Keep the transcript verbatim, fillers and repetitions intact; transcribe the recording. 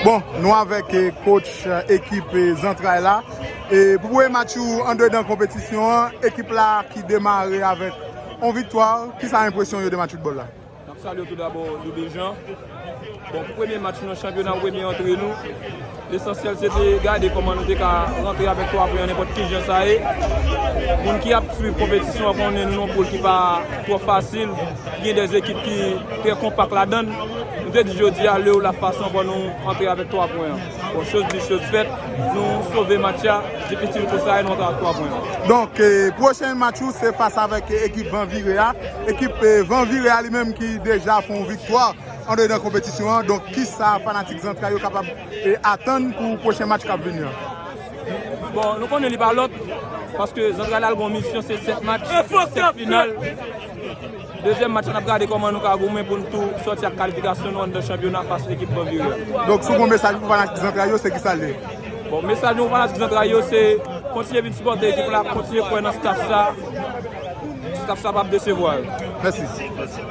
Bon, nou avèk eh, coach eh, ekip eh, Zantray la. E pou premye match ou andedan konpetisyon an, ekip la ki demare avèk yon viktwa, kisa enpresyon yo de match foutbòl la? N ap salye w tou dabò, Double Jean. Bon, pou premye match nan chanpyona, premye antre nou, lesansyèl se te gade kòman nou te ka rantre avèk twa pwen an nenpòt ki jan sa ye. Moun ki ap swiv konpetisyon an konnen nou nan poul ki pa twò fasil, gen de ekip ki trè konpak ladan l. Nou te di jodi a, lè w la fason pou nou antre avèk twa pwen an. Bon, choz di, choz fèt, nou sove match la, difisil pou sa e nou antre ak twa pwen an. Donk, eh, pwochen match ou se fas avèk eh, ekip Van Vire a. Ekip eh, Van Vire a li menm ki deja fè yon viktwa andedan konpetisyon an. Donk, kisa fanatik Zantray yo kapab eh, atann pou pwochen match k ap vini an? Bon, nou konnen li pa lòt, paske Zantray la al gon misyon, se sèt match, sèt final. Dezyèm match la, n ap gade kòman nou ka goumen pou n tou sòti ak kalifikasyon nou anndan chanpyona fas ekip Van Vire a. Donk, si w gon mesaj pou fanatik Zantray yo, se kisa l ye? Bon, mesaj nou pou fanatik Zantray yo, se kontinye vin sipòte ekip la, kontinye kwè nan staff sa. Staff sa p ap desevwa yo. Mèsi.